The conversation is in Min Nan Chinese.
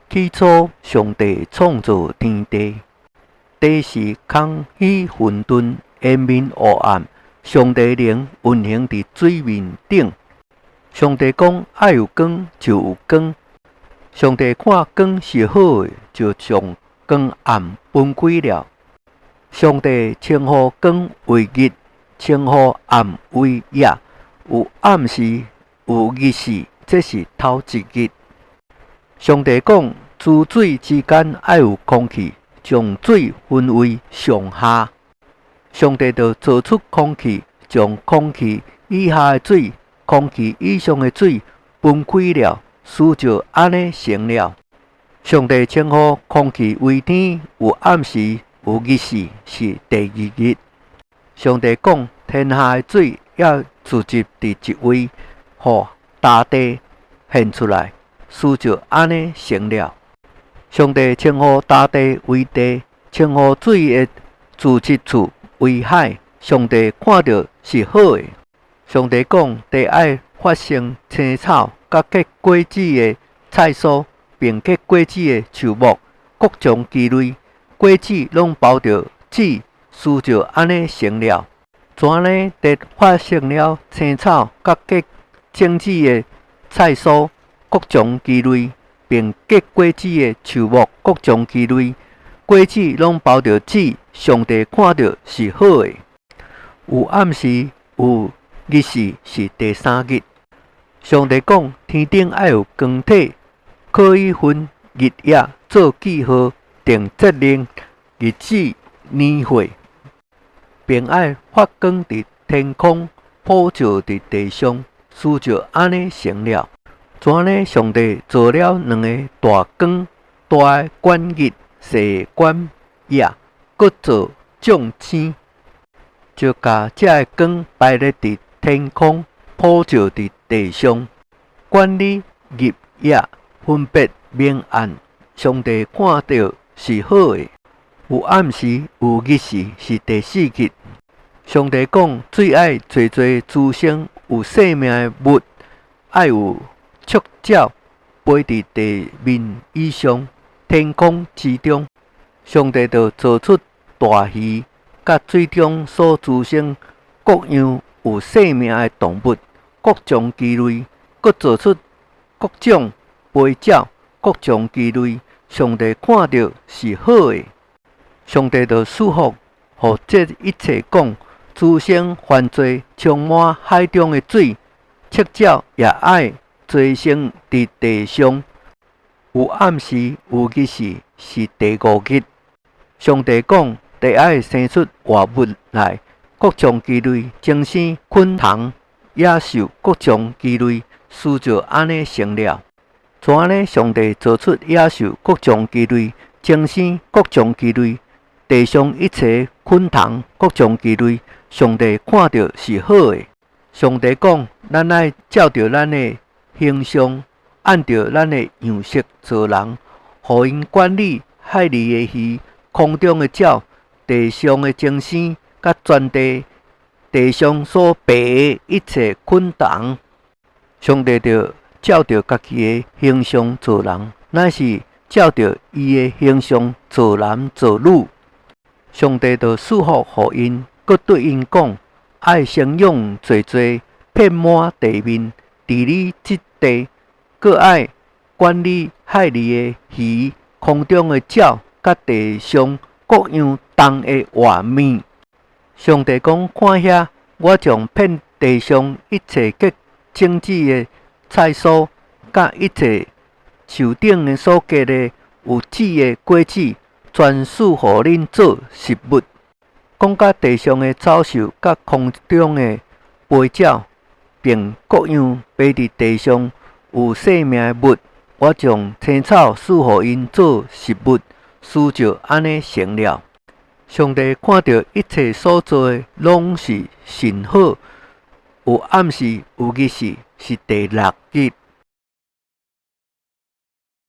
起初，上帝創造天地，地是空虛混沌，延綿黑暗。上帝靈運行佇水面頂。上帝講愛有光，就有光。上帝看光是好的，就將光暗分開了。上帝稱呼光為日，稱呼暗為夜。有暗時，有日時，這是頭一日。上帝講，諸水之間愛有空氣，將水分為上下。上帝就造出空氣，將空氣以下的水、空氣以上的水分開了，事就按呢成了。上帝稱呼空氣為天，有暗時，有日時，是第二日。上帝講，天下的水要聚集佇一位，予乾地現出來，事就按呢成了。上帝稱呼乾地為地，稱呼水的聚集處為海。上帝看著是好的。上帝講，地愛發生青草，佮結果子的菜蔬，並結果子的樹木，各種其類，果子攏包著籽，事就按呢成了。怎呢？地發生了青草，佮結種子的菜蔬，各種其類，並結果子的樹木，各種其類，果子攏包著籽。上帝看著是好的。有暗時，有日時，是第三日。上帝講，天頂愛有光體，可以分日夜做記號，定節令、日子、年歲，並愛發光佇天空，普照佇地上，事就按呢成了。怎呢？上帝造了兩个大光，大的管日，細的管夜，閣造眾星，就共這个光排列佇天空，普照佇地上，管理日夜，分別明暗。上帝看著是好的。有暗時，有日時，是第四日。上帝講，水愛濟濟滋生有生命的物，愛有觸鳥飛佇地面以上，天空之中。上帝就造出大魚，佮水中所滋生各樣有生命的動物，各種其類，閣造出各種飛鳥，各種其類。上帝看著是好的。上帝就賜福予這一切，講，滋生繁濟，充滿海中的水，觸鳥也愛濟生佇地上。有暗時，有日時，是第五日。上帝講，地愛生出活物來，各種其類，增生昆蟲、野獸，各種其類，事就按呢成了。怎呢？上帝造出野獸，各種其類，增生各種其類，地上一切昆蟲，各種其類，上帝看著是好的。上帝講，咱愛照著咱的形象，按著咱的樣式造人，予𪜶管理海裡的魚、空中的鳥、地上的牲畜，佮全地地上所爬的一切昆蟲。上帝就照著家己的形象造人，乃是照著伊的形象造男造女。上帝就賜福予𪜶，閣對𪜶講：愛生養濟濟，遍滿地面，治理這地，閣愛管理海裡的魚、空中的鳥，佮地上各樣動的活物。上帝講：看遐，我將遍地上一切結種子的菜蔬，佮一切樹頂的所結的有籽的果子，全賜予恁做食物。講到地上的走獸，佮空中的飛鳥，並各樣爬佇地上有生命的物，我將青草賜予𪜶做食物，事就按呢成了。上帝看著一切所造的，攏是甚好。有暗時，有日時，是第六日。